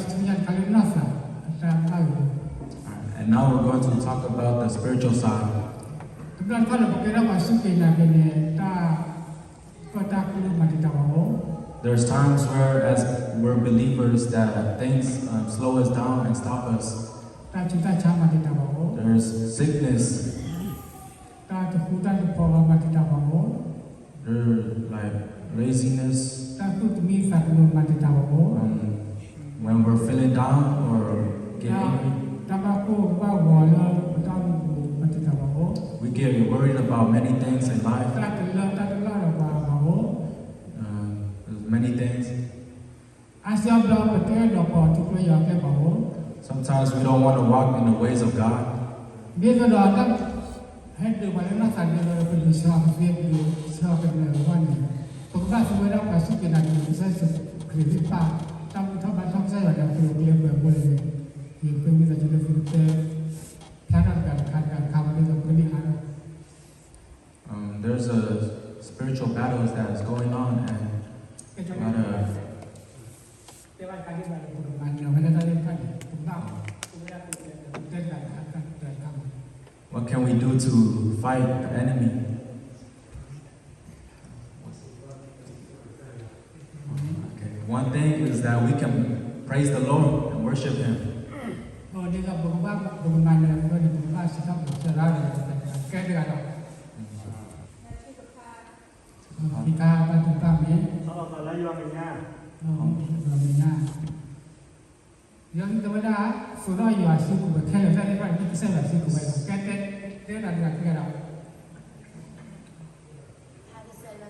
ဆူညါတခါလၢနီၢ်သးအတၢ်ဘၣ်ဂ့ၤ And now we're going to talk about the spiritual side. တဘျီတခီၣ်န့ၣ် ပကဲထီၣ်ပှၤစူၢ်က့ၤနာ်က့ၤန့ၣ် တၢ်ကီတၢ်ခဲမၤတံာ်တာ်ပှၤအိၣ် There's times where, as we're believers, that things um, slow us down and stop us. တၢ်ဆူးတၢ်ဆါမၤတံာ်တာ်ပှၤအိၣ် There's sickness. တၢ်တဃူတၢ်တဖိးမၤတံာ်တာ်ပှၤအိၣ် There like laziness. တၢ်သူၣ်တမံသးတမုာ်မၤတံာ်တာ်ပှၤအိၣ် Um, when we're feeling down or get angry, တၢ်ဘၣ်ကိၢ်ဘၣ်ဂီၤလၢပတၢ်အိၣ်မူပူၤမၤတံာ်တာ်ပှၤအိၣ် we get worried about many things in life. တၢ်တလၢတၢ်တလၢ်ဒီးပှၤပှၤအိၣ် Um, there's many things. အါစုအါဘျီပတအဲၣ်ဒိးပိာ်ထူကျဲယွၤကျဲပှၤအိၣ် Sometimes we don't want to walk in the ways of God. ဒ်သိးဒီး ဟဲဒုးပှၤလၢနီၢ်သးဒ်သိးဒီး ပဒုးဆှီကသ့ ပဒုးဆှီကနၢၤအဂီၢ်န့ၣ် ပကဘၣ်သူဝဲဒၣ်ပှၤစူၢ်က့ၤနာ်က့ၤကစၢ်ယ့ၣ်ၡူးခရံာ်သ့ၣ်တဖၣ် တၢ်မုၢ်ထီၣ်ဘါထီၣ်ကစၢ်ယွၤဒီးကျိၤကျဲပှဲၤဘိလၢန့ၣ် ယဃ့ဝံသးစူၤလၢသုကတဲ ဖျါထီၣ်တဂၤတခါတဂၤတခါ ဒ်သိးပကန့ၢ်အါထီၣ် Um, there's a spiritual battles that is going on, and we gotta, တဲဘၣ်တခါဒ်သိးဒီးပကမၤနၢၤဝဲဒၣ်တၢ်သ့ၣ်တဖၣ်န့ၣ် ပကဘၣ် what can we do to fight the enemy? Okay. One thing is that we can praise the Lord and worship Him. ဒ်သိးပကဘၣ် ပကမၤနၢၤဝဲန့ၣ် ပကဘၣ်စံးထီၣ်ပတြၢၤလၢ ကဲတဂၤဒီး ဖံးခါဘၣ်တူၢ်ဘၣ်မ့ၢ် လၢယွၤမဲာ်ညါ လၢယွၤမဲာ်ညါ ယွၤမ့ၢ်တဲဝဲဒၣ် သူၣ်ထီၣ်ယွၤစုကဝဲၤခဲလၢာ် တၢ်သ့ၣ်တဖၣ်န့ၣ် ကစၢ်ယွၤစုကဝဲၤလီၤ ကဲတဲ တဲတၢ်တဂၤတဂၤ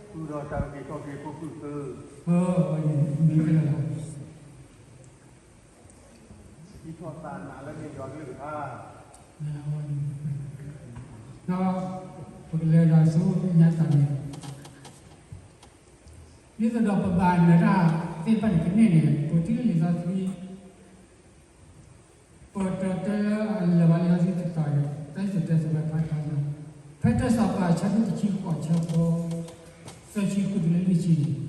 ဒီး ဃုာ်ဒီးတၢ်အုၣ်က့ၤခီၣ်က့ၤဖိကုၢ်သၢ မ့ၢ်ကလၢာ်လီၤ ဟံးထီၣ်သးနးလၢန့ၣ်ယွၤကလုၢ်ကထါ ဒီးပကလဲၤဒီးဆူညါသးန့ၣ် ဒ်သိးဒီးပဘၣ်နၢၤတၢ်သ့ၣ်တဖၣ်န့ၣ် ကန့ၢ်န့ၣ် ပထံၣ်လံာ်စီဆှံ ပတတဲလၢအလၢာ်ဘၣ်လံာ်စီဆှံတတီၤန့ၣ် တၢ်စံၣ်တဲၤတဲစံၣ်တဲၤဖးထီန့ၣ် ဖဲတၢ်စီၤပၤအဆၢဒိၣ်တဆံဃိးဆၢဖိ သၢဆံဃုတုၤလၢလွံၢ်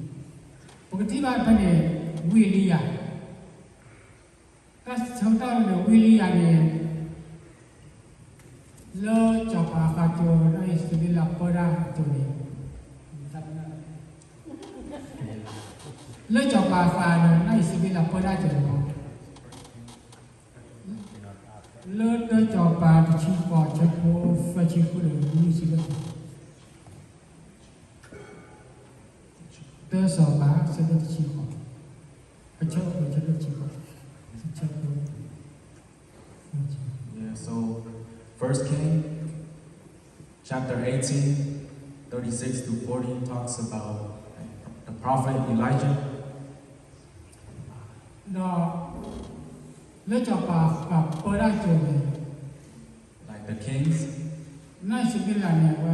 ဆံန့ၣ် ပကထံၣ်ဘၣ်ဖဲန့ၣ် ဝံအ့လံယၤ တၢ်ဆၢကတီၢ်န့ၣ် ဝံအ့လံယၤန့ၣ် လၢစီၤပၤအသးကၠိ နီၢ်အံၣ်စဘ့လးပၢတၢ်ကၠိန့ၣ် လၢစီၤပၤအသးန့ၣ် နီၢ်အံၣ်စဘ့လးပၢတၢ်ကၠိန့ၣ် လၢတၢ်စီၤပၤတဆံဃိးဆၢဖိ သၢဆံဃုဒီးလွံၢ်ဆံ တၢ်စီၤပၤ ဆၢဒိၣ်တဆံဃိး, အဆၢဖိဆၢဒိၣ်တဆံဃိး, အဆၢဖိ Yeah, so First King chapter eighteen, thirty-six to forty talks about the prophet Elijah. ဒီး လၢစီၤပၤပၢတၢ်ကၠိန့ၣ် Like the kings. နီၢ်အံၣ်စဘ့လးန့ၣ် အဝဲ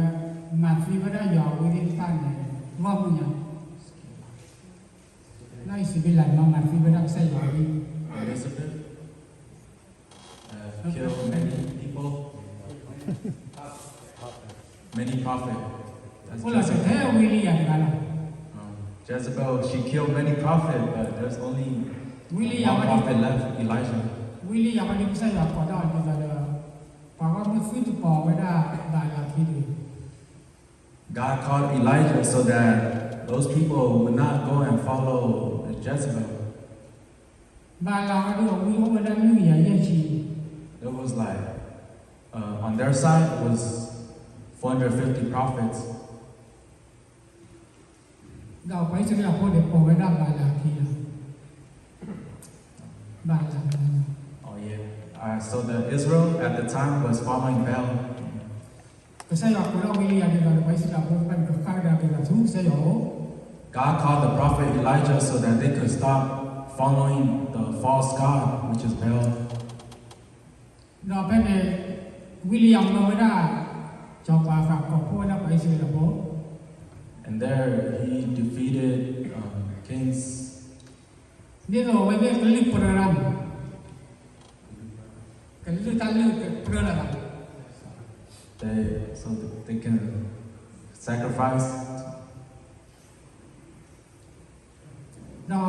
မၤသံဝဲဒၣ်ယွၤအဝဲသ့ၣ်တဖၣ်န့ၣ် ဂီၢ်မုၢ်ညါ, နီၢ်အံၣ်စဘ့လးန့ၣ် မၤသံဝဲဒၣ်ကစၢ်ယွၤအဝဲ Elizabeth uh, killed many people, many prophets. That's အိၣ်လီၤ Jezebel. ထဲဝံလံယၤတဂၤလီၤ. Um, Jezebel, she killed many prophets, but there's only ဝံလံယၤ one prophet left, Elijah. ဝံလံယၤဝဲဒၣ် ကစၢ်ယွၤကိးထီၣ်အီၤဒ်သိးဒီး ပှၤဂီၢ်မုၢ်သုတပိာ်ဝဲဒၣ်ဘၤလးခံန့ၣ် God called Elijah so that those people would not go and follow Jezebel. ဘၤလးဝဲဒၣ်အဝံအိၣ်ဝဲဒၣ်လွံၢ်ကယၤယဲၢ်ဆံ There was like, uh, on their side was four hundred fifty prophets. ဒီးပှၤအံၣ်စရ့လးဖိန့ၣ် ပိာ်ဝဲဒၣ်ဘၤလးခံလီၤ. ဘၤလး Oh yeah. Uh, so the Israel at the time was following Baal. ကစၢ်ယွၤကိးထီၣ်ဝံလံယၤဒ်သိးဒီး ပှၤအံၣ်စရ့လးဖိတဖၣ်န့ၣ် ကဃၣ်ကဒါက့ၤလီၤဆူကစၢ်ယွၤအအိၣ် God called the prophet Elijah so that they could stop following the false god, which is Baal. ဒီးဖဲန့ၣ် ဝံလံယၤမၢဝဲဒၣ် စီၤပၤအသး ကိးဖှိၣ်ဝဲဒၣ်ပှၤအံၣ်စရ့လးဖိ And there he defeated um, kings. ဒ်သိးအဝဲသ့ၣ်ကလုၢ်ပြၢလီၤန့ၣ် ကလုၢ်တၢ်လုၢ်ကပြၢလီၤသး They, so that they can sacrifice. ဒီး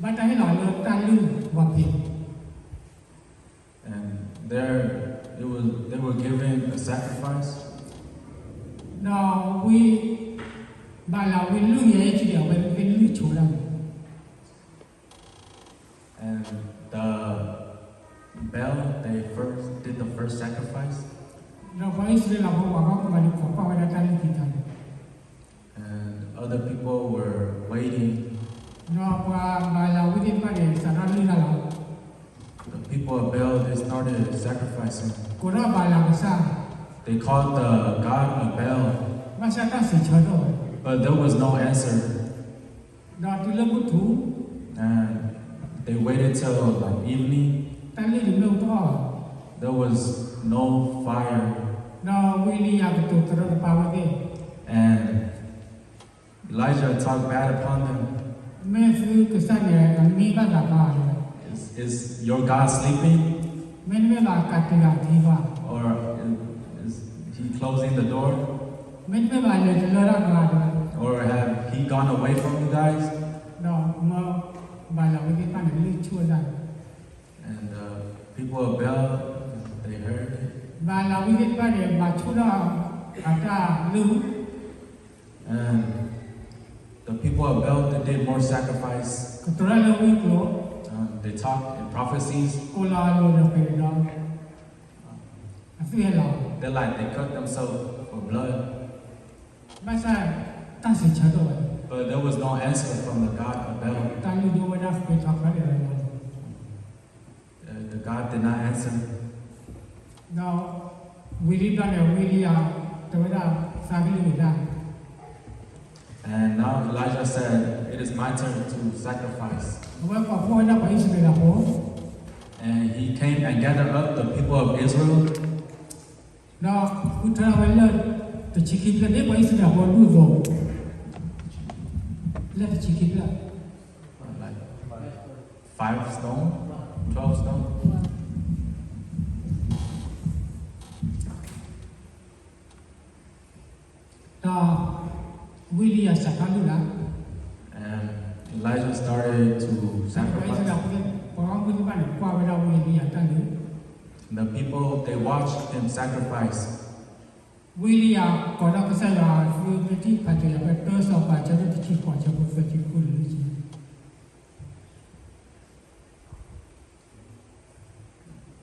ဘၣ်တၢ်ဟ့ၣ်လီၤလၢတၢ်လုၢ်ဝီၤဖံး And there it was, they were giving a sacrifice. ဒီးဝံ, ဘၤလးဝံလုၢ်ယဲအံၤ ကဒဲးအဝဲသ့ၣ်လုၢ်ဆိဒၣ်န့ၣ် And the Baal, they first did the first sacrifice. ဒီးပှၤအံၣ်စရ့လးဖိပှၤဂီၢ်မုၢ်န့ၣ် ခိးကွၢ်ဝဲဒၣ်တၢ်လုၢ်သံတၢ်န့ၣ် And other people were waiting. ဒီးပှၤဘၤလးဝံသ့ၣ်တဖၣ်န့ၣ် စးထီၣ်လုၢ်တၢ်လီၤ. The people of Baal, they started sacrificing. ကိးထီၣ်ဘၤလးကစၢ် They called the god of Baal. ဘၣ်ဆၣ်တၢ်စံးဆၢတအိၣ်ဘၣ်. But there was no answer. ဒီးတုၤလၢမုၢ်ထူၣ် And they waited till, like, evening. တၢ်လုၢ်တမ့ၢ်အိၣ်တအီၣ်ဘၣ်. There was no fire. ဒီးဝံအ့လံယၤကတိၤတရီတပါဝဲသ့ၣ် And Elijah talked bad upon them. မ့ၢ်သုကစၢ်န့ၣ် အမံဘၣ်သးဘၣ်လီၤ. Is, is your God sleeping? မ့တမ့ၢ်ဘၣ် ကးတံာ်ဃာ်အထံဘၣ်. Or is, is he closing the door? မ့တမ့ၢ်ဘၣ် လဲၤတလၢတၢ်ကဂၤဒၣ်. Or have he gone away from you guys? ဒီးမ့ၢ်ဘၤလးဝံသ့ၣ်တဖၣ်န့ၣ် လုၢ်ဆိဒၣ် And the people of Baal, they heard it. ဘၤလးဝံသ့ၣ်တဖၣ်န့ၣ် မၤဆိထီၣ်အတၢ်လုၢ် And the people of Baal, they did more sacrifice. ကတိၤတၢ်လၢဝံကျိၤ Um, they talk in prophecies. ကိးလီၤအလိၤဒီးပှၤကညီ အသွံၣ်ဟဲလီၤ They like they cut themselves for blood. ဘၣ်ဆၣ်တၢ်စံးဆၢတအိၣ်ဘၣ်. But there was no answer from the god of Baal. တၢ်လုၢ်ဒိၣ်ဝဲဒၣ်ဃ့ထီၣ်ခီဒဲးလီၤ Uh, the god did not answer. ဒီးဝံလံဘျီန့ၣ် ဝံလံယၤ တဲဝဲဒၣ် သးကလုၢ်ကထါ And now Elijah said, It is my turn to sacrifice. အဝဲကိးဖှိၣ်ဝဲဒၣ်ပှၤအံၣ်စရ့လးဖိ And he came and gathered up the people of Israel. ဒီးဃုထၢထီၣ်ဝဲလၢ တဆံခံဖျၢၣ်န့ၣ် ပှၤအံၣ်စရ့လးဖိဒူၣ်အသိး လၢတဆံခံဖျၢၣ် Like five stone, twelve stone. ဒီးဝံလံယၤစးထီၣ်လုၢ်လၢ် And Elijah started to sacrifice. ပှၤအံၣ်စရ့လးဖိ ပှၤဂီၢ်မုၢ်သ့ၣ်တဖၣ်န့ၣ် ကွၢ်ဝဲဒၣ်ဝံလံယၤတၢ်လုၢ် The people, they watched him sacrifice. ဝံလံယၤကိးထီၣ်ကစၢ်ယွၤအသုး မ့ၢ်ထံၣ်ဖးက့ၤလီၤဖဲ တၢစီၤပၤ ဆၢဒိၣ်တဆံဃိး ဆၢဖိသၢဆံဃု တဆံ တၢစီၤပၤ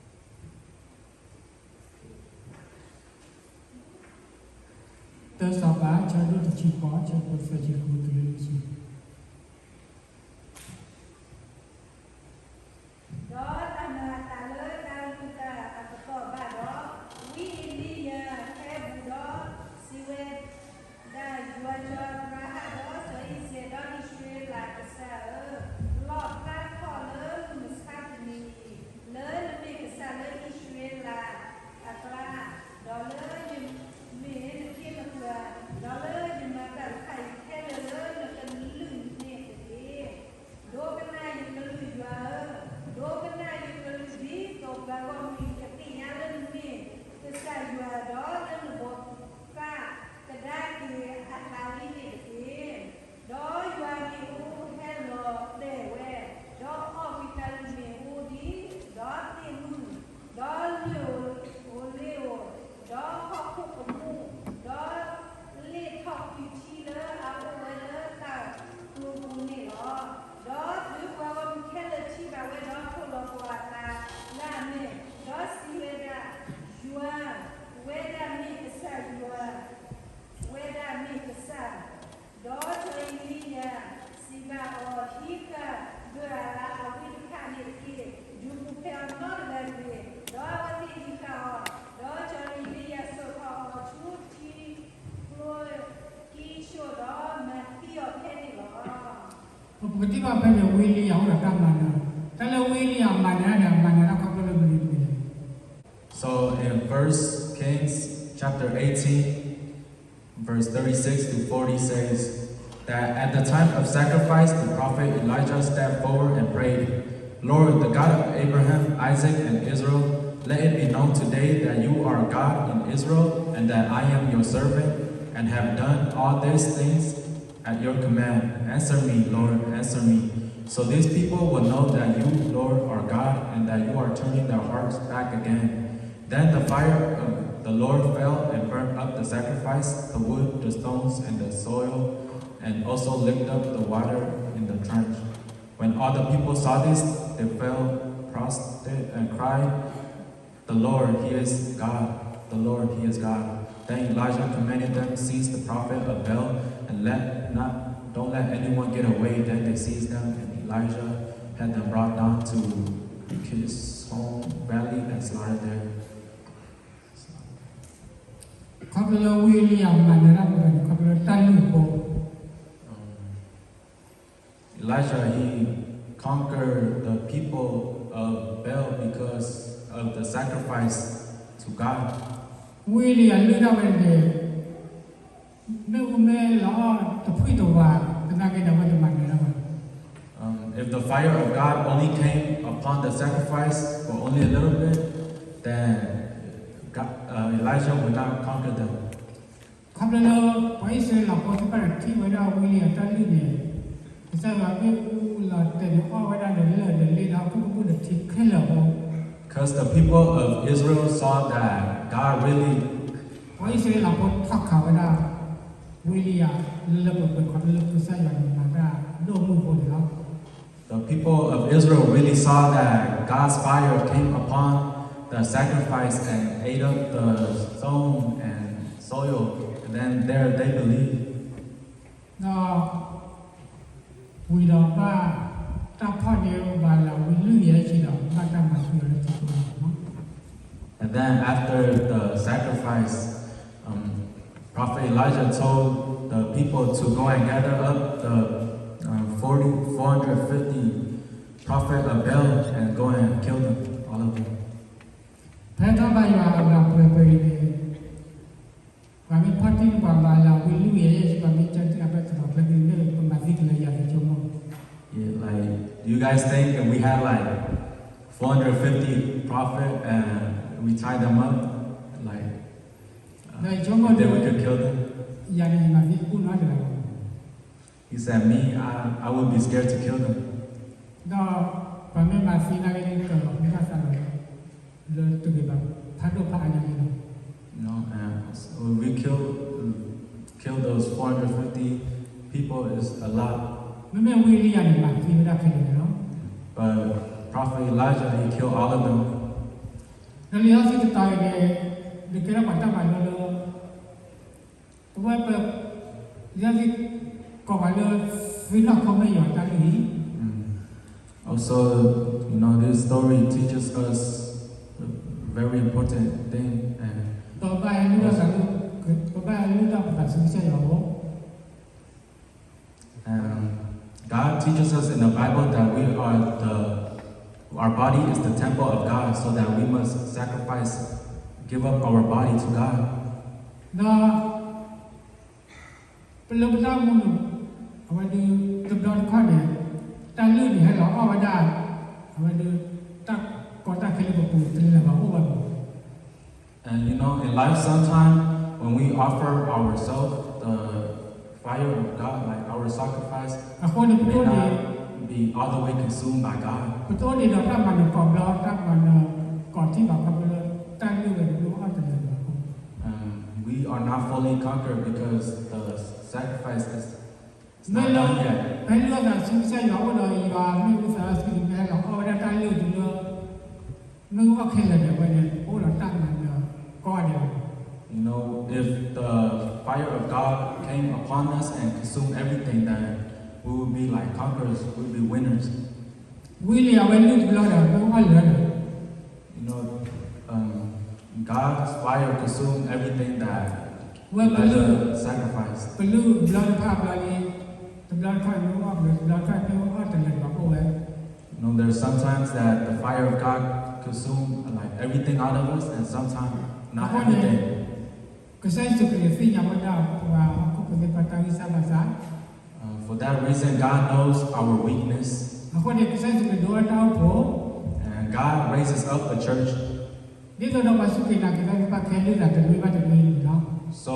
ဆၢဒိၣ်တဆံဃိး ဆၢဖိသၢဆံဃုတုၤလၢလွံၢ်ဆံ ဒီးတၢ်မၤအသးလၢတၢ်လုၢ်တၢ်အကတီၢ်ဘၣ်ဒီး, ဝံအ့လံယၤဟဲဘူးဒီးစံးဝဲ, ဒၣ်ယွၤစီၤအၤဘြၤဟၣ်ဒီးစီၤအံၤစဲးဒီးအံၣ်စရ့လးကစၢ်ဧၢ, လီၣ်ဖျါထီၣ်လၢမုၢ်မဆါတနံၤအံၤ လၢနမ့ၢ်ကစၢ်လၢအံၣ်စရ့လးအကျါ, ဒီးလၢယမ့ၢ်နခ့နပှၤ, ဒီးလၢယမၤတၢ်တဖၣ်အံၤခဲလၢာ်လၢနကလုၢ်န့ၣ်တက့ၢ်. ဒိကနၣ်ယကလုၢ်ယွၤဧၢ, ဒိကနၣ်ယကလုၢ်ဒ်သိးပှၤဂီၢ်မုၢ်အံၤကသ့ၣ်ညါလၢနမ့ၢ်ကစၢ်ယွၤ, ဒီးလၢနဘိးကးကဒါက့ၤအသးလံန့ၣ်တက့ၢ်. ဒီးယွၤမ့ၣ်အူဟဲလီၤတဲာ်ဝဲ, ဒီးအီၣ်ကွံာ်တၢ်လုၢ်မ့ၣ်အူဒ်, ဒီးသ့ၣ်မုၢ်, ဒီးလ့ၣ်ဧိၤလ့ၣ်ဧိၤ, ဒီးဟီၣ်ခိၣ်ကမူၣ်, ဒီး လ့ၣ်ထီၣ်ကွံာ်ထံလၢအအိၣ်ဝဲလၢတၢ်ကျိၤပူၤန့ၣ်လီၤ. ဒီးတုၤပှၤဂီၢ်မုၢ်ခဲလၢာ်ထံၣ်ဘၣ်ဝဲဒီး ထိၣ်လီၤပှီၢ်အသးလၢအမဲာ်, ဒီးစံးဝဲဒၣ်, ယွၤ, ဝဲဒၣ်မ့ၢ်ကစၢ်ယွၤ, ဝဲဒၣ်မ့ၢ်ကစၢ် ဒီးစီၤအ့လံယၤစံးဘၣ်အီၤ, ဟံးဃာ်ဒွဲၣ်အဝံတဖၣ်န့ၣ်တက့ၢ်, ဒုးပူၤဖျဲးအီၤနီတဂၤတဂ့ၤ. ဒီးအဝဲသ့ၣ်ဟံးဃာ်အီၤ, ဒီးစီၤအ့လံယၤစိာ်ထီၣ်အီၤဆူထံကျိကံဆိၣ်ဒီးမၤသံအီၤဖဲန့ၣ်လီၤ. ပကထံၣ်ဘၣ်ဖဲန့ၣ် ဝံအ့လံယၤအိၣ်ဒီးတၢ်မၤနၢၤ, တၢ်လၢဝံအ့လံယၤမၤနၢၤန့ၣ် အမၤနၢၤတၢ်ခီဖျိလၢမနုၤတမံၤလဲၣ်. So in First Kings chapter eighteen, verse thirty-six to forty says that at the time of sacrifice, the prophet Elijah stepped forward and prayed, Lord, the God of Abraham, Isaac, and Israel, let it be known today that you are God in Israel, and that I am your servant, and have done all these things at your command. Answer me, Lord, answer me. So these people will know that you, Lord, are God, and that you are turning their hearts back again. Then the fire of the Lord fell and burned up the sacrifice, the wood, the stones, and the soil, and also licked up the water in the trench. When all the people saw this, they fell prostrate and cried, "The Lord, He is God. The Lord, He is God." Then Elijah commanded them, "Seize the prophet of Baal and let not, don't let anyone get away." Then they seized them, and Elijah had them brought down to Kishon Valley and slaughtered there. ခီဖျိလၢဝံအ့လံယၤမၤနၢၤတၢ်မနုၤလဲၣ်န့ၣ် ခီဖျိလၢတၢ်လုၢ်အဃိ Elijah, he conquered the people of Baal because of the sacrifice to God. ဝံအ့လံယၤလုၢ်ဒၣ်ဝဲန့ၣ် မ့ၣ်အူမ့ၢ်လီၤအီၣ်တဖှံတဝး သနာ်က့ဒီးအဝဲတမၤနၢၤတၢ်ဘၣ်. Um, if the fire of God only came upon the sacrifice for only a little bit, then God, uh, Elijah would not conquer them. ခီဖျိလၢပှၤအံၣ်စရ့လးဖိသ့ၣ်တဖၣ်န့ၣ် ထံၣ်ဝဲဒၣ်ဝံအ့လံယၤတၢ်လုၢ်န့ၣ် ကစၢ်ယွၤမ့ၣ်အူလီၤတဲာ်န့ၣ်အီၣ်ဝဲဒၣ်ဒီးလၢၢ်ဒီးလ့ဒီးဟီၣ်ခိၣ်ကမူၣ်ဒီးထံခဲလၢာ်အဃိ Because the people of Israel saw that God really ပှၤအံၣ်စရ့လးဖိထီၣ်ခးဝဲဒၣ် ဝံအ့လံယၤလၢလၢပှဲၤပှဲၤ ခီဖျိလၢကစၢ်ယွၤန့ၣ်မၤတၢ်ဒိၣ်မုၢ်အဃိန့ၣ်လီၤ. The people of Israel really saw that God's fire came upon the sacrifice and ate up the stone and soil, and then there they believed. ဒီးဝံၤဒီးဘၣ်တၢ်ဖီၣ်န့ၢ်ဘၤအၤလးဝံလွံၢ်ကယၤယဲၢ်ဆံဒီး ဘၣ်တၢ်မၤသံအီၤလၢထံကျိန့ၣ်လီၤ. And then after the sacrifice, um, Prophet Elijah told the people to go and gather up the, um, forty, four hundred fifty prophet of Baal and go and kill them, all of them. ဖဲထီၣ်ဘါယွၤအဂၤပှဲၤပှဲၤအံၤန့ၣ် ပှၤမ့ၢ်ဖီၣ်တံၢ်ပှၤဘၤအၤလးဝံလွံၢ်ကယၤယဲၢ်ဆံ ပှၤမ့ၢ်ကၢတံၢ်အဖဲသရိာ်ချၢန့ၣ် ပမၤသံကလဲၤယၤန့ၣ်ဆိကမိၣ် Yeah, like, do you guys think if we had like four hundred fifty prophet and we tied them up, like, uh, you think we could kill them? ယၤန့ၣ်ယမၤသံကူၣ်နီတဂၤဘၣ်. He said, "Me, I, I would be scared to kill them." ဒီးပှၤမ့ၢ်မၤသံနာ်က့န့ၣ် ကလီၤမုၢ်ဘၣ်သးလီၤ လၢတဂ့ၤဘၣ် ဖးဒိၣ်ဖးအါညါန့ၣ်လီၤ. You know, and so we kill, kill those four hundred fifty people is a lot. မ့မ့ၢ်ဝံအ့လံယၤန့ၣ် မၤသံဝဲဒၣ်ခဲလၢာ်န့ၣ်လီၤ. But Prophet Elijah, he killed all of them. ဒီးလံာ်စီဆှံတတီၤအံၤန့ၣ် ဒုးကဲထီၣ်ပှၤတၢ်မၤလိလၢ အဝဲပ လံာ်စီဆှံ ကိးပှၤလၢ သုနီၢ်ခိမ့ၢ်ယွၤတၢ်လုၢ်အံၤ Also, you know, this story teaches us a very important thing, and ဒီးဘၣ်ဟဲလုၢ်ထီၣ်သး ပဘၣ်ဟဲလုၢ်ထီၣ်ပသးဆူကစၢ်ယွၤအအိၣ် And God teaches us in the Bible that we are the, our body is the temple of God, so that we must sacrifice, give up our body to God. ဒီး ပလၢပတၢ်အိၣ်မူန့ၣ် အဝဲဒၣ်တဘျီတခီၣ်န့ၣ် တၢ်လုၢ်န့ၣ်ဟဲလီၤအီၣ်ဝဲဒၣ် အဝဲဒၣ် တၢ်ကီတၢ်ခဲလၢပပူၤတလၢာ်ဘၣ်အိၣ်ဘၣ်မး. And you know, in life, sometimes when we offer ourselves, the fire of God, like our sacrifice, အဃိန့ၣ် may not be all the way consumed by God. ပတအိၣ်ဒံးဒီးတၢ်မၤနၢၤကိးဘျီ တၢ်မၤနၢၤကိးထံၣ်ဘၣ်ခီဖျိလၢ တၢ်လုၢ်ဝဲတဘျီအီၣ်တလၢာ်ဘၣ်အဃိ Um, we are not fully conquered because the sacrifice is, is not done yet. ဖဲလုၢ်အီၣ်သးဆူကစၢ်ယွၤအအိၣ်ဒီး ယွၤမ့ၣ်အူသးစီဆှံန့ၣ် မ့ၢ်ဟဲလီၤအီၣ်ဝဲဒၣ်တၢ်လုၢ်တုၤလၢ မ့ၣ်အူအီၣ်ခဲလၢာ်န့ၣ် အဝဲန့ၣ် အိၣ်ဒီးတၢ်မၤနၢၤကိးဂၤဒဲးလီၤ. You know, if the fire of God came upon us and consumed everything, then we would be like conquerors, we would be winners. ဝံလံအဝဲလုၢ်တဘျီဒီး မ့ၣ်အူအီၣ်လၢာ်လီၤ. You know, um, God's fire consumed everything that Elijah sacrificed. ပလုၢ်တဘျီတဖၣ်အဘျီလံ, တဘျီတခီၣ်မ့ၣ်အူအီၣ်ဘျီ, တဘျီတခီၣ်မ့ၣ်အူအီၣ်တလၢာ်ဘၣ်အိၣ်ဝဲ. You know, there's sometimes that the fire of God consume, like, everything out of us, and sometimes not everything. ကစၢ်ယ့ၣ်ၡူးခရံာ်သ့ၣ်ညါဝဲဒၣ်ပှၤဟီၣ်ခိၣ်ဖိသ့ၣ်တဖၣ်တၢ်ဂံၢ်စၢ်ဘါစၢ်. Uh, for that reason, God knows our weakness. အဃိန့ၣ် ကစၢ်ယ့ၣ်ၡူးခရံာ်ဒိဝဲတၢ်အိၣ်ဖှိၣ် And God raises up a church. ဒ်သိးဒီးပှၤစူၢ်က့ၤနာ်က့ၤတၢ်သ့ၣ်တဖၣ်ကဟဲလုၢ်သးတနွံဘၣ်တနွံန့ၣ်လီၤ. So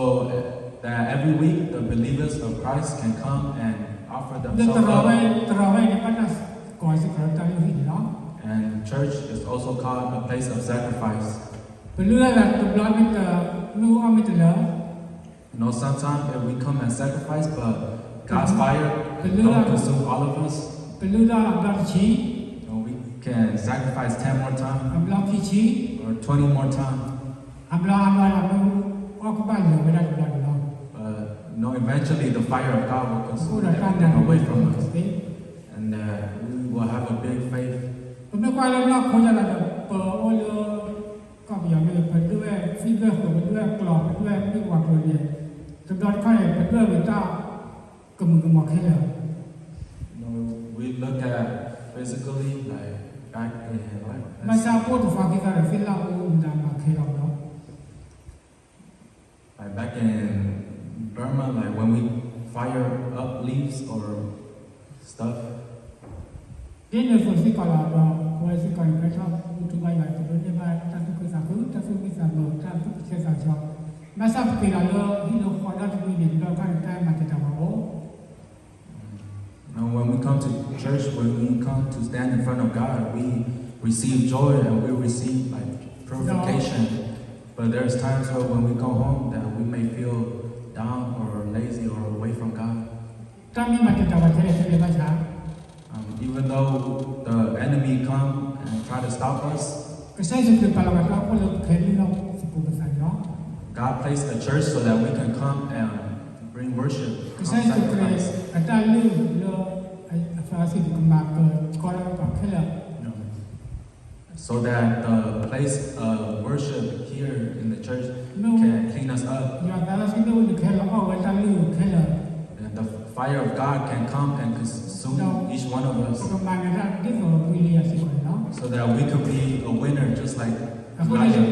that every week the believers of Christ can come and offer themselves up. ဒီးတရီးဝဲ, တရီးဝဲန့ၣ် ဘၣ်တၢ်ကိးစ့ၢ်ကီးလၢတၢ်လုၢ်ဟံၣ်န့ၣ်လီၤ. And church is also called a place of sacrifice. ပလုၢ်လၢ်သးတဘျီမ့ၢ်တ, မ့ၢ်အီၣ်မ့ၢ်တလၢ You know, sometimes if we come and sacrifice, but God's fire don't consume all of us. ပလုၢ်လၢ်အဘျီတဆံ, And we can sacrifice ten more times, အဘျီခံဆံ, or twenty more times. အဘျီအါဘျီဒီး မ့ၢ်အီၣ်ကဘၣ်လၢာ်ဝဲဒၣ်တဘျီန့ၣ်လီၤ. But, you know, eventually the fire of God will consume everything away from us. အိၣ်ဒီးတၢ်နးတမုာ်သ့, And that we will have a big faith. ပမ့ၢ်ကွၢ်လၢနီၢ်ခိဒၣ်ဒီး ပအိၣ်လၢ ကီၢ်ပယီၤမ့ၢ် ပဒိၣ်ဝဲသံၣ်ဘၢၣ်ဃုာ် ပဒိၣ်ဝဲကျီၢ် ပဒိၣ်ဝဲမ့ၢ်ဝၤကျိၤန့ၣ်, တဘျီတခီၣ်န့ၣ် ပဒိၣ်ဝဲတၢ်ကမူၤကမီၤခဲလၢာ်. You know, we look at physically, like, back in life. ဘၣ်ဆၣ်အိၣ်တသီခံသီဒီး သ့ၣ်လၣ်အိၣ်မတၤမၤခဲလၢာ်လီၤ. Like back in Burma, like when we fire up leaves or stuff. ဒ်န့ၣ်အသိးစ့ၢ်ကီးလီၤဒီး အဝဲစ့ၢ်ကီးန့ၣ် ဖဲထီၣ်ဘူၣ်ထီၣ်ဘါယွၤ တဒိးန့ၢ်ဘၣ်တၢ်သူၣ်ခုသးခု, တၢ်သူၣ်မံသးမုာ်, တၢ်သူၣ်ဆဲသးဆၢ, ဘၣ်ဆၣ်ပက့ၤလီၤလၢဟံၣ်လၢဃီဒီတမံၤန့ၣ် တဘျီတခီၣ်န့ၣ် တၢ်မၤတံာ်တာ်ပှၤအိၣ် Now, when we come to church, when we come to stand in front of God, we receive joy and we receive, like, purification. But there's times where when we go home that we may feel down or lazy or away from God. တၢ်မ့ၢ်မၤတံာ်တာ်ပှၤထဲလဲၣ်ထဲလဲၣ်ဘၣ်ဆၣ် Um, even though the enemy come and try to stop us, ကစၢ်ယ့ၣ်ၡူးခရံာ်ပာ်လီၤပှၤတၢ်အိၣ်ဖှိၣ်လၢခဲလၢာ်လီၤ သကိးပသးန့ၣ်လီၤ. God placed a church so that we can come and bring worship, come sacrifice. ကစၢ်ယ့ၣ်ၡူးခရံာ်အတၢ်လုၢ်လၢအသးစီဆှံကမၤပၢၤကီတၢ်လၢပှၤခဲလၢာ် So that the place of worship here in the church can clean us up. ယွၤသးစီဆှံမ့ၢ်အိၣ်န့ၣ် ကဟဲလီၤအီၣ်ဝဲတၢ်လုၢ်ခဲလၢာ် And the fire of God can come and consume each one of us. ပကမၤနၢၤတၢ်ဒ်သိးဝံလယၤစ့ၢ်ကီးန့ၣ်လီၤ. So that we could be a winner just like Elijah.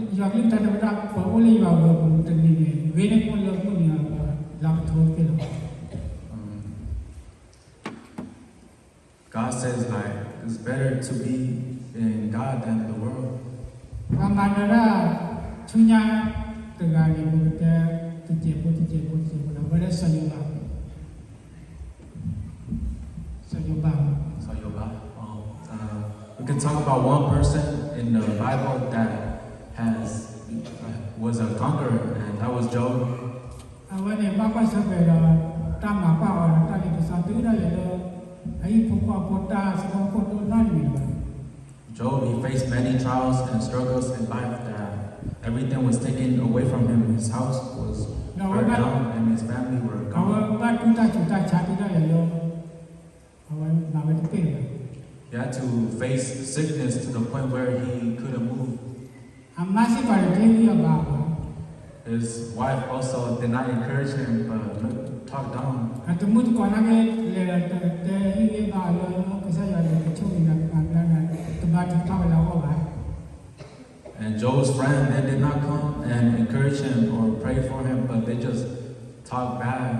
အဃိန့ၣ် ယွၤကလုၢ်ကထါတဲဝဲဒၣ် ပှၤအိၣ်လၢယွၤအဂီၤပူၤတနံၤန့ၣ် ဂ့ၤန့ၢ်ပှၤလၢမုၢ်နံၤအလၤကပီၤသ့လီၤ. Um, God says, like, it's better to be in God than the world. ပှၤမၤနၢၤတၢ်ဆူညါတဂၤန့ၣ် ပကတဲ တစဲးဖိ တစဲးဖိ တစဲးဖိလီၤ ဝဲဒၣ်စီၤယိၤဘး စီၤယိၤဘး စီၤယိၤဘး Oh, uh, we can talk about one person in the Bible that has, was a conqueror, and that was Job. အဝဲန့ၣ် ဘၣ်ကွၢ်ဆၢၣ်မဲာ်ဒီး တၢ်မၤကွၢ်အီၤဒီး တၢ်လ့ပစီတုၤဒၣ်လဲာ်လၢ အဟံၣ်ဖိဃီဖိတၢ်စိတᢢ်ဖိဒိၣ်နီတမံၤလၢၤဘၣ်. Job, he faced many trials and struggles in life that everything was taken away from him. His house was burned down and his family were gone. အဝဲဘၣ်တူၢ်တၢ်ဆူးတၢ်ဆါတုၤဒၣ်လဲာ်လၢ အဝဲမၤဝဲတပ့ၢ်လၢၤဘၣ်. He had to face sickness to the point where he couldn't move. အမါစ့ၢ်ကီးန့ၣ် တဟ့ၣ်ဂံၢ်အီၤဘၣ်ဘၣ်. His wife also did not encourage him, but look, talked down. အတမုၢ်တကိးနာ်က့ လဲၤဒီးတဟ့ၣ်ဂံၢ်ဘါအီၤလၢ ကစၢ်ယွၤန့ၣ် ကဆိၣ်ဂ့ၤနၤ ကမၤဘျါနၤ တဘါထုကဖၣ်ဝဲလၢအဂီၢ်ဘၣ်. And Job's friend, they did not come and encourage him or pray for him, but they just talk bad.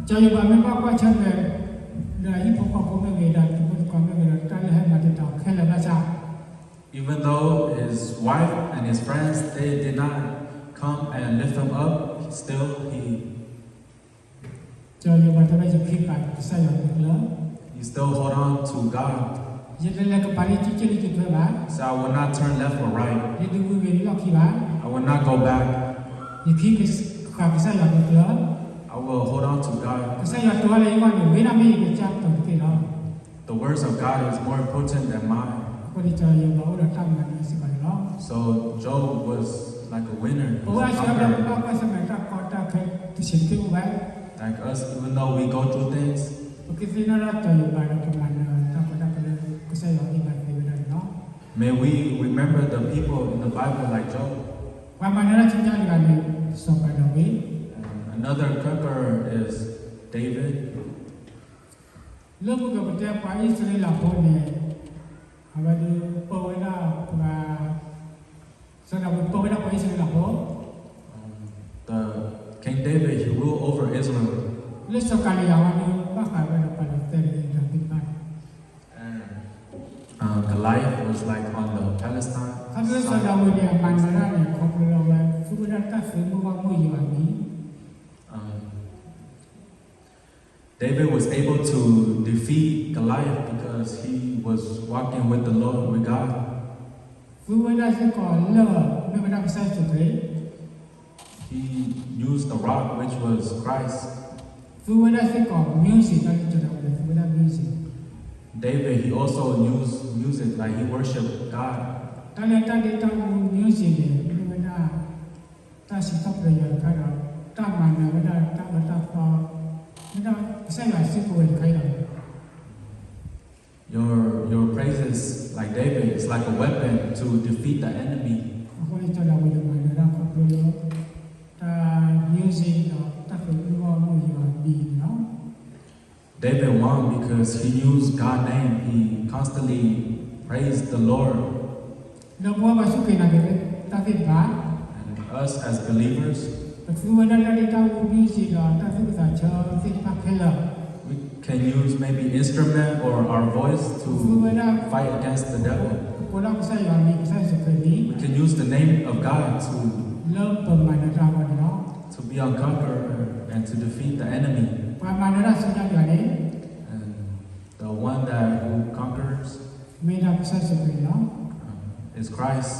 စီၤယိၤဘးမ့ၢ်ဘၣ်ကွၢ်ဆၢၣ်မဲာ် ဒီးဟံၣ်ဖိဃီဖိမ့ၢ်ဂ့ၤ ဒီးတမုၢ်တကိးမ့ၢ်ဂ့ၤဒီး တၢ်လၢဟဲမၤတံာ်တာ်ခဲလၢာ်ဘၣ်ဆၣ် Even though his wife and his friends, they did not come and lift him up, still he စီၤယိၤဘးတဲဝဲ ယခံဃာ်ကစၢ်ယွၤအကျဲ he still hold on to God. ယတလဲၤကပၤလၢကကဲလၢကထွဲဘၣ်. He said, I will not turn left or right. ယတဂုာ်ဂ့ၤလၢလီၢ်ခံဘၣ်. I will not go back. ယခံဃာ်ကစၢ်ယွၤအကျဲ I will hold on to God. ကစၢ်ယွၤတဲလၢယဂီၢ်န့ၣ် ဝံၤဒၣ်မ့ၢ်ယကစၢ်ကတီၤတက့ၢ်လီၤ. The words of God is more important than mine. အဃိန့ၣ် စီၤယိၤဘးအိၣ်ဒီးတၢ်မၤနၢၤစ့ၢ်ကီးန့ၣ်လီၤ. So Job was like a winner. ပဝဲအဆၢကတီၢ် ပဘၣ်ကွၢ်ဆၢၣ်မဲာ်တၢ်ကီတၢ်ခဲတဆံးတက့ၢ်အိၣ်ဝဲ Like us, even though we go through things, ပကသ့ၣ်နီၣ်ထီၣ်စီၤယိၤဘးဒီး ပမၤနၢၤတၢ်ကီတၢ်ခဲလၢကစၢ်ယွၤအဂံၢ်ဘါသ့ဝဲဒၣ်န့ၣ်လီၤ. May we remember the people in the Bible like Job. ပှၤမၤနၢၤတၢ်ဆူညါတဂၤန့ၣ် စီၤပၤဒၤဝံး And another conqueror is David. လၢမုၢ်ကပတဲပှၤအံၣ်စရ့လးဖိန့ၣ် အဝဲဒၣ်ပၢဝဲဒၣ်ပှၤ စီၤဒၤဝံးပၢဝဲဒၣ်ပှၤအံၣ်စရ့လးဖိ Um, the King David, he ruled over Israel. လၢစီၤကၤလံယၤဝဲဒၣ် ဘၣ်ဃးဝဲဒီးပှၤလီၤတဲာ်န့ၣ် ဒၤဝံးတဖၣ် And, uh, Goliath was, like, on the Palestine side. ခီဖျိလၢစီၤဒၤဝံးန့ၣ် အမၤနၢၤတၢ်န့ၣ် ခီဖျိလၢအဝဲသူဝဲဒၣ်တၢ်သုးမုၢ်ဂီၢ်မုၢ်ယွၤအမံၤ Um, David was able to defeat Goliath because he was walking with the Lord, with God. သုဝဲဒၣ်စ့ၢ်ကီးလၢ မ့ၢ်ဝဲဒၣ်ကစၢ်ယ့ၣ်ၡူးခရံာ် He used the rock, which was Christ. သုဝဲဒၣ်စ့ၢ်ကီး music တၢ်လၢကၠီၤဒၤဝံး သုဝဲဒၣ် music. David, he also used music, like he worshiped God. တၢ်လၢတၢ်ဒ့တၢ်အူ music န့ၣ် မ့ၢ်ဝဲဒၣ် တၢ်စံးထီၣ်ပတြၢၤယွၤတခါဒီး တၢ်မၤနၢၤဝဲဒၣ်တၢ်အၢတၢ်သီ မ့ၢ်ဒၣ်ကစၢ်ယွၤစုကဝဲၤတခါအံၤလီၤ. Your, your praises, like David, is like a weapon to defeat the enemy. အဃိန့ၣ် ကၠီၤဒၤဝံးန့ၣ်မၤနၢၤဒၣ်ခီဖျိလၢ တၢ် music ဒီးတၢ်သးဝံၣ်အဂီၢ် မ့ၢ်ယွၤအမံၤန့ၣ်လီၤ. David won because he used God's name. He constantly praised the Lord. ဒီးပဝဲပှၤစူၢ်က့ၤနာ်က့ၤတၢ်သ့ၣ်တဖၣ် And us as believers, ပသူဝဲဒၣ်တၢ်ဒ့တၢ်အူ music ဒီးတၢ်သူၣ်ကသးဆၢ သ့ၣ်တဖၣ်ခဲလၢာ် we can use maybe instrument or our voice to fight against the devil. ပကိးဒၣ်ကစၢ်ယွၤအမံၤ ကစၢ်ယ့ၣ်ၡူးခရံာ်အမံၤ We can use the name of God to လၢပမၤနၢၤတၢ်အဂီၢ်န့ၣ်လီၤ. To be a conqueror and to defeat the enemy. ပှၤမၤနၢၤတၢ်ဆူညါယွၤန့ၣ် And the one that who conquers မ့ၢ်ဒၣ်ကစၢ်ယ့ၣ်ၡူးခရံာ်န့ၣ်လီၤ. um, is Christ.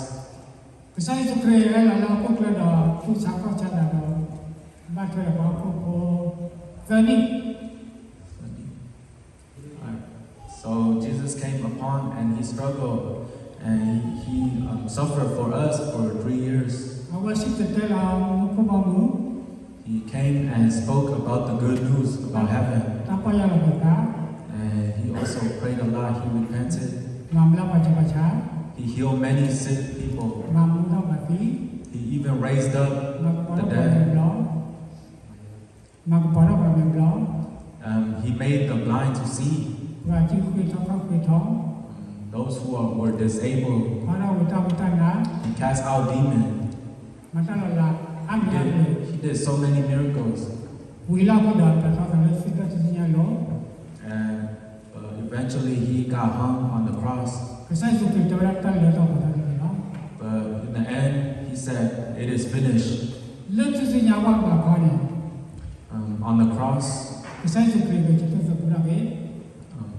ကစၢ်ယ့ၣ်ၡူးခရံာ်ဟဲလီၤလၢဟီၣ်ခိၣ်ချၢဒီး သူၣ်ဆါခီၣ်ဆါသးဒီး ဘၣ်ထွဲဒီးပှၤဟီၣ်ခိၣ်ဖိ သၢနံၣ် So Jesus came upon and he struggled and he, he um, suffered for us for three years. အဝဲစံၣ်တဲၤတဲလီၤမူခိၣ်ဘီမုၢ် He came and spoke about the good news about heaven. တၢ်ပီၢ်ယၢ်လီၤပသး And he also prayed a lot. He repented. မၤဘျါပှၤဆူးပှၤဆါ He healed many sick people. မၤမူထီၣ်ပှၤသံ He even raised up the dead. မၤကပီၤထီၣ်ပှၤမဲာ်ဘျီ မၤကပီၤထီၣ်ပှၤမဲာ်ဘျီ Um, he made the blind to see. ပှၤစုဃ့ထီခီၣ်ဃ့ထီ Um, those who are, were disabled. ဖီထီၣ်ဝံတၢ်ဝံတၢ်နါ He cast out demons. မၤတၢ်လီၤလးအါမံၤအါမံၤ He did so many miracles. ဝံၤလီၢ်ခံဒီး ပာ်ထီၣ်သးလၢသ့ၣ်ဒၢၣ်ထူၣ်စုညါအလိၤ And uh, eventually he got hung on the cross. ကစၢ်ယ့ၣ်ၡူးခရံာ်တဲဝဲဒၣ်တၢ်လၢတၢ်ပှဲၤထီၣ်န့ၣ်လီၤ. But in the end, he said, It is finished. လၢထူၣ်စုညါအဂီၢ်ဘၣ်ခီန့ၣ် Um, on the cross, ကစၢ်ယ့ၣ်ၡူးခရံာ်က့ၤတုၤသိးပူၤထီၣ်က့ၤ um,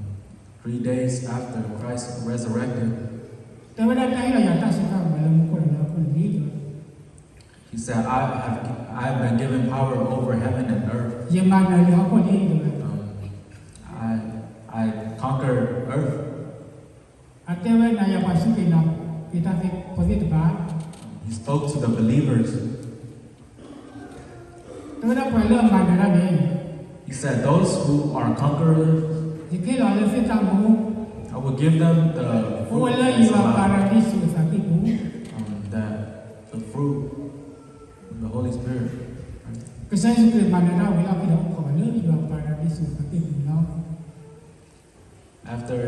three days after Christ resurrected, တဲဝဲဒၣ်တၢ်ဟ့ၣ်လီၤယၤတၢ်စိတၢ်ကမီၤလၢမူခိၣ်ဒီးလၢဟီၣ်ခိၣ်န့ၣ်လံ He said, I have, I have been given power over heaven and earth. ယမၤနၢၤလံဟီၣ်ခိၣ်လံ တဲဝဲ Um, I, I conquered earth. အတဲဝဲနၤယၤပှၤစူၢ်က့ၤနာ်က့ၤတၢ်ဖိသ့ၣ်တဖၣ် He spoke to the believers. တဲဝဲဒၣ်ပှၤလၢအမၤနၢၤတၢ်န့ၣ် He said, Those who are conquerors, ယကဟ့ၣ်လီၤလၢသ့ၣ်တၢ်မူ I will give them the fruit that's alive, အိၣ်ဝဲလၢယွၤပၤရဒံစူးအသးကံၢ်ပူၤ um, that the fruit, the Holy Spirit. ကစၢ်ယ့ၣ်ၡူးခရံာ်မၤနၢၤတၢ်ဝံၤလီၢ်ခံဒီး အိၣ်ခိးဝဲလၢယွၤပၤရဒံစူးအသးကံၢ်ပူၤန့ၣ်လီၤ. After,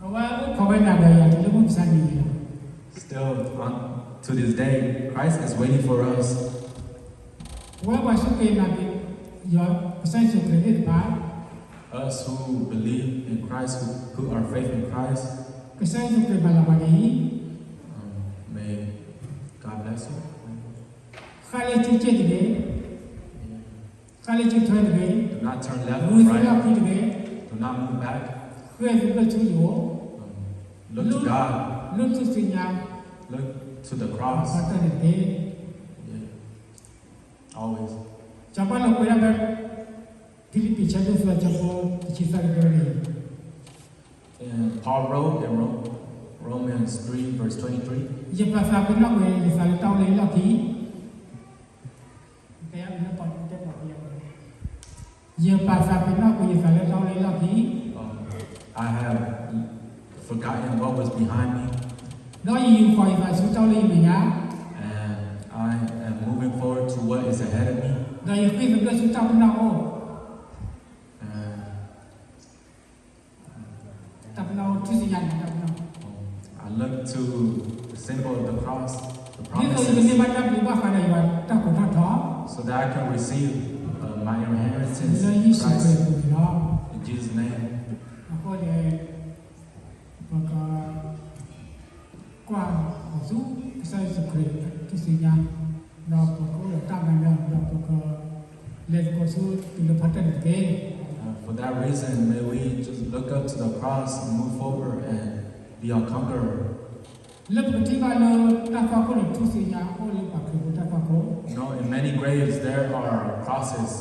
အဝဲအိၣ်ခိးဝဲနၤဒီးယၤတုၤလၢမုၢ်မဆါတနံၤအံၤလီၤ. Still, on, to this day, Christ is waiting for us. ပဝဲပှၤစူၢ်က့ၤနာ်က့ၤ ယွၤကစၢ်ယ့ၣ်ၡူးခရံာ်သ့ၣ်တဖၣ် Us who believe in Christ, who put our faith in Christ, ကစၢ်ယ့ၣ်ၡူးခရံာ်မၤလၤကပီၤန့ၣ် um, may God bless you. ဃၣ်လၢထံက့ၣ်တဂ့ၤ, ဃၣ်လၢထံထွဲတဂ့ၤ, Do not turn left or right. ဂုာ်သုလီၢ်ခံတဂ့ၤ, Do not move back. ဃ့ၢ်သုလၢၢ်ထူယအိၣ်, Um, look to God. လၢထူၣ်စုညါ, Look to the cross. ဘၣ်တၢ်န့ၣ်တက့ၢ်. Yeah. Always. စီၤပီလူးကွဲးဒၣ်ဖဲ ဖံလံးပံးဆၢဒိၣ်သၢဆၢဖိတဆံသၢတဲဝဲဒ်အံၤ, And Paul wrote in Ro-, Romans three, verse twenty-three. ယပာ်သးပ့ၤနီၣ်ကွံာ်ယသးလၢတၢ်အိၣ်လၢယလီၢ်ခံ, ယပာ်သးပ့ၤနီၣ်ကွံာ်ယသးလၢတၢ်အိၣ်လၢယလီၢ်ခံ, Um, I have forgotten what was behind me. ဒီးယယူာ်ဃီၤယသးဆူတၢ်အိၣ်လၢယမဲာ်ညါ, And I am moving forward to what is ahead of me. ဒီးယဃ့ၢ်သဂၢၢ်ဆူတၢ်ပနီၣ်အိၣ်, And တၢ်ပနီၣ်အိၣ် ထူၣ်စုညါန့ၣ် တၢ်ပနီၣ်, I look to the symbol of the cross, the promises, ဒ်သိးယကန့ၢ်ဘၣ်တၢ်ဘျုးဘၣ်ဃးဒီးယွၤတၢ်ကိးထီၣ်ထီ, So that I can receive, uh, my inheritance in Christ. လၢယ့ၣ်ၡူးခရံာ်အပူၤန့ၣ်လီၤ. In Jesus' name. အဃိန့ၣ် ပကကွၢ်အီၤဆူ ကစၢ်ယ့ၣ်ၡူးခရံာ်ထူၣ်စုညါ, ဒီးပကအိၣ်ဒီးတၢ်မၤနၢၤ, ဒီးပက လဲၤသကိးဆူတုၤလၢဖါတၢၢ်န့ၣ်တက့ၢ်. Uh, for that reason, may we just look up to the cross and move forward and be a conqueror. လၢပကထံၣ်ဘၣ်လၢတၢ်သွၣ်ခိၣ်န့ၣ် ထူၣ်စုညါအိၣ်လၢပှၤခရံာ်ဖိတၢ်သွၣ်ခိၣ်, You know, in many graves there are crosses.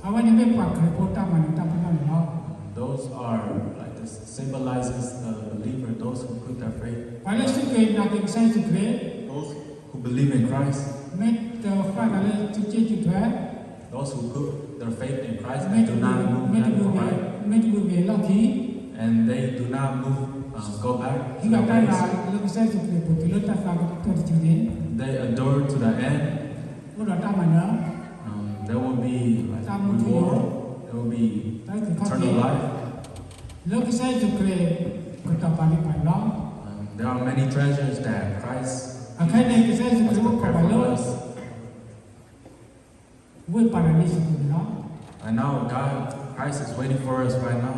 အဝဲန့ၣ်မ့ၢ်ပှၤခရံာ်ဖိတၢ်မၤနၢၤတၢ်ပနီၣ်န့ၣ်လီၤ. Those are like the symbolizes the believer, those who put their faith. ပှၤလၢစူၢ်က့ၤနာ်က့ၤကစၢ်ယ့ၣ်ၡူးခရံာ်, Those who believe in Christ. မ့ၢ်တဃၣ်သးလၢစုစ့ၣ်စုထွဲ, Those who put their faith in Christ and do not move back from Christ. မ့ၢ်တမုာ်ဘၣ်လီၢ်ခံ, And they do not move, um, go back to their ways. ဟံးဃာ်တၢ်လၢကစၢ်ယ့ၣ်ၡူးခရံာ်အပူၤတုၤလၢတၢ်သါကတၢၢ်တစုန့ၣ်, They endure to the end. အိၣ်ဒီးတၢ်မၤနၢၤ, Um, there will be, like, reward. There will be eternal life. လၢကစၢ်ယ့ၣ်ၡူးခရံာ်ကတီၤပာ်န့ၢ်ပှၤန့ၣ်လီၤ. Um, there are many treasures that Christ has prepared for us. အခဲအံၤန့ၣ် ကစၢ်ယ့ၣ်ၡူးခရံာ်အိၣ်ခိးပှၤလၢ ဝ့ၢ်ပၤရဒံစူးပူၤန့ၣ်လီၤ. And now God, Christ is waiting for us right now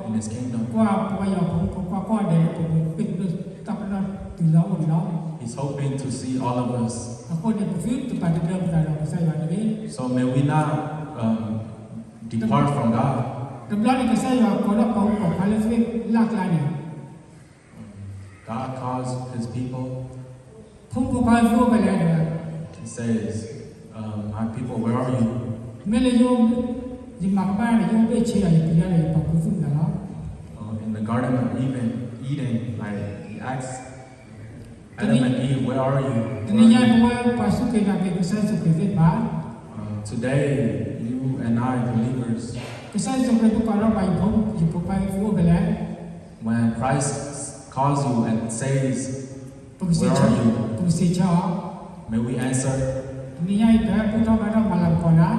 in His kingdom. အိၣ်ခိးကွၢ်ပဝဲယွၤဖိမုၣ်ဖိခွါကိးဂၤဒဲးလၢပကသ့ၣ်ညါတၢ်ပနီၣ်တုၤလၢအအိၣ်န့ၣ်လီၤ. He's hoping to see all of us. အဃိန့ၣ် ပသုတပာ်တဒၢပသးဒီးကစၢ်ယွၤတဂ့ၤ. So may we not, um, depart from God. တဘျီန့ၣ် ကစၢ်ယွၤကိးထီၣ်ပှၤဖိမုၣ်ဖိခွါလၢသ့ၣ်လၢ်ကျါန့ၣ် God calls His people. ဖိမုၣ်ဖိခွါသုအိၣ်ဖဲလဲၣ် He says, um, My people, where are you? မ့ၢ်လၢယအိၣ်, ယမၤကမၣ်န့ၣ် ယအိၣ်ဘ့ၣ်ဆ့ဒီး ယပျံၤတၢ်ဒီး ယပာ်ခူသူၣ်နၤလီၤ. Uh, in the Garden of Eden, Eden, like, He asked Adam and Eve, Where are you? တနံၤညါအံၤ ပဝဲပှၤစူၢ်က့ၤနာ်က့ၤကစၢ်ယ့ၣ်ၡူးခရံာ်သ့ၣ်တဖၣ်, Uh, today, you and I, believers, ကစၢ်ယ့ၣ်ၡူးခရံာ် ပကိးထီၣ်ပှၤဟံၣ်ဖိဃီဖိအိၣ်ဖဲလဲၣ်, When Christ calls you and says, Where are you? ပကစံးဆၢအီၤ, May we answer. တနံၤညါအံၤ ပဟဲဘူၣ်ထီၣ်ဘါထီၣ်မၤလၤကပီၤနၤ,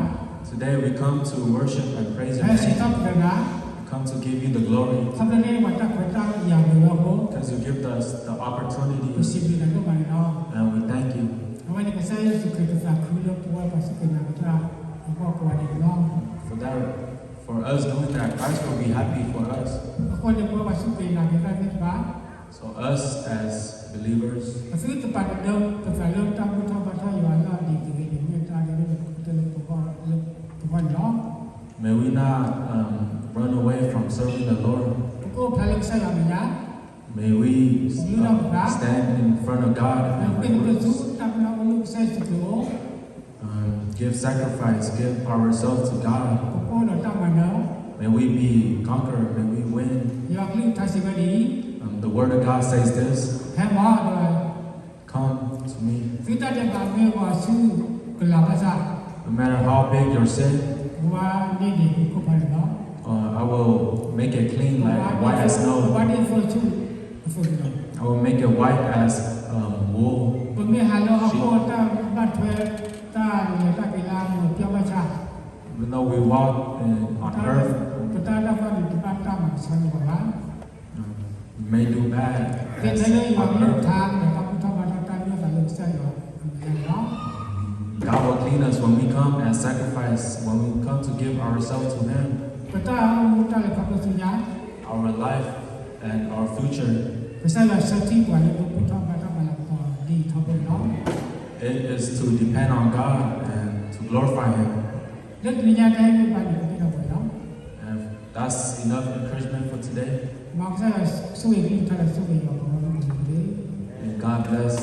Today we come to worship and praise your name. ပဟဲစံးထီၣ်ပတြၢၤနၤ, We come to give you the glory. ခီဖျိလၢပှၤတၢ်ခွဲးတၢ်ယာ်ဂ့ၤဝဲအဃိ, Because you give us the opportunity. ပစံးဘျုးနၤဒိၣ်မးန့ၣ်လီၤ. And we thank you. အဝဲန့ၣ်ကစၢ်ယ့ၣ်ၡူးခရံာ်ကသးခုလၢပဝဲပှၤစူၢ်က့ၤနာ်က့ၤတၢ်အဂီၢ်ကိးဂၤဒဲးန့ၣ်လီၤ. For that, for us doing that, Christ will be happy for us. အဃိန့ၣ် ပဝဲပှၤစူၢ်က့ၤနာ်က့ၤတၢ်သ့ၣ်တဖၣ် So us as believers, ပသုတပာ်တဒၢပသးလၢတၢ်ဘူၣ်ထီၣ်ဘါထီၣ်ယွၤအလီၢ်ဒ်အံၤတဂ့ၤန့ၣ် မ့ၢ်တၢ်လၢလၢပကတၢၢ်လၢပဂီၢ်, လၢပဂီၢ်န့ၣ်လီၤ. May we not, um, run away from serving the Lord. ပကအိၣ်ဖျါလၢကစၢ်ယွၤအမဲာ်ညါ, May we, um, stand in front of God and witness. ပကပာ်ပတုာ်ဆူတၢ်ပနီၣ်အိၣ်လၢကစၢ်ယ့ၣ်ၡူးခရံာ်အအိၣ် Um, give sacrifice, give ourselves to God. ပကအိၣ်ဒီးတၢ်မၤနၢၤ, May we be conqueror, may we win. ယွၤကလုၢ်ကထါစံးဝဲဒ်အံၤ, Um, the word of God says this, ဟဲမၤဒီး Come to me. သုတၢ်ဒဲးဘးမ့ၢ်ဂီၤဆူကလၤဘၣ်ဆၣ်, No matter how big your sin, ပဝါန့ၢ်ဒံးဟီၣ်ခိၣ်ဖးဒိၣ်လီၤ. Uh, I will make it clean like white as snow. ပဝါဒ်သိးဆူအသိးန့ၣ်လီၤ. I will make it white as, um, wool. ပမ့ၢ်ဟးလၢဟီၣ်ခိၣ်တၢ်ဘၣ်ထွဲ တၢ်လဲၤတၢ်က့ၤလၢအမုာ်ပျီၣ်ဘၣ်ဆၣ်, Even though we walk in, on earth, ပတၢ်, ပတၢ်ဒၣ်ပၢၢ်န့ၣ်တဘၣ်တၢ်မၤကဆှီန့ၣ်ဘၣ်. We may do bad as on earth. သ့ၣ်ထဲလၢယွၤကလုၢ်ကထါဒီးတၢ်ဘူၣ်ထီၣ်ဘါထီၣ်တၢ်မ့ၢ်သးလၢကစၢ်ယွၤအမဲာ်ညါန့ၣ်လီၤ. God will clean us when we come and sacrifice, when we come to give ourselves to Him. ပတၢ်အိၣ်မူတၢ်လဲၤခီဖျိဆူညါ, Our life and our future. ကစၢ်ယွၤဆၢထံၣ်ပှၤလၢပဘူၣ်ထီၣ်ဘါထီၣ်မၤလၤကပီၤဒ်အံၤထီဘိန့ၣ်လီၤ. It is to depend on God and to glorify Him. လၢတနံၤညါခဲအံၤမ့ၢ်ဘၣ်န့ၣ် ပတၢ်ဒၣ်ပှဲၤလီၤ. And that's enough encouragement for today. မ်ကစၢ်ယွၤဆိၣ်ဂ့ၤကလုၢ်ကထါဒီးဆိၣ်ဂ့ၤယွၤပှၤဂီၢ်မုၢ်တက့ၢ်. And God bless